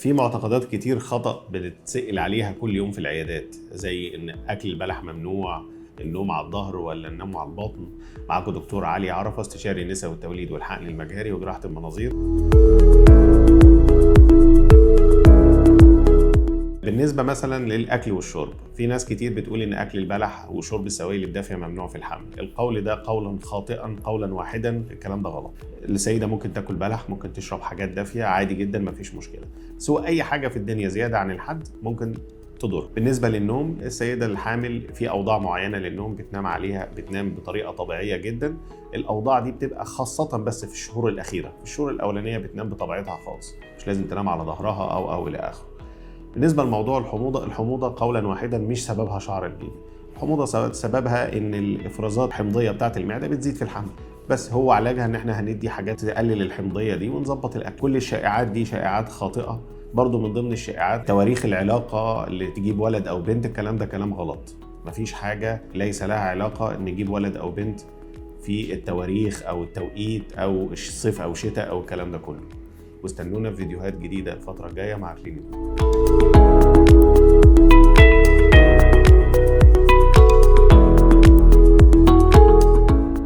في معتقدات كتير خطأ بنتسأل عليها كل يوم في العيادات، زي ان اكل البلح ممنوع، النوم على الظهر ولا النوم على البطن. معاكم دكتور علي عرفة، استشاري النساء والتوليد والحقن المجهري وجراحة المناظير. بالنسبة مثلا للأكل والشرب، في ناس كتير بتقول إن أكل البلح وشرب السوائل الدافية ممنوع في الحمل. القول ده قولا خاطئا، قولا واحدا، الكلام ده غلط. السيدة ممكن تاكل بلح، ممكن تشرب حاجات دافية عادي جدا، مفيش مشكلة. سواء أي حاجة في الدنيا زيادة عن الحد ممكن تضر. بالنسبة للنوم، السيدة الحامل في أوضاع معينة للنوم بتنام عليها، بتنام بطريقة طبيعية جدا. الأوضاع دي بتبقى خاصة بس في الشهور الأخيرة، في الشهور الأولانية بتنام بطبيعتها خالص، مش لازم تنام على ظهرها أو إلى آخره. بالنسبة لموضوع الحموضة، الحموضة قولا واحدا مش سببها شعر البيبي. الحموضة سببها ان الافرازات الحمضية بتاعة المعدة بتزيد في الحمل، بس هو علاجها ان احنا هندي حاجات تقلل الحمضية دي ونظبط الاكل. كل الشائعات دي شائعات خاطئة. برضو من ضمن الشائعات تواريخ العلاقة اللي تجيب ولد او بنت، الكلام ده كلام غلط. مفيش حاجة ليس لها علاقة ان نجيب ولد او بنت في التواريخ او التوقيت او الصيف او شتاء او الكلام ده كله. واستنونا في فيديوهات جديدة الفترة الجاية مع كلينيك.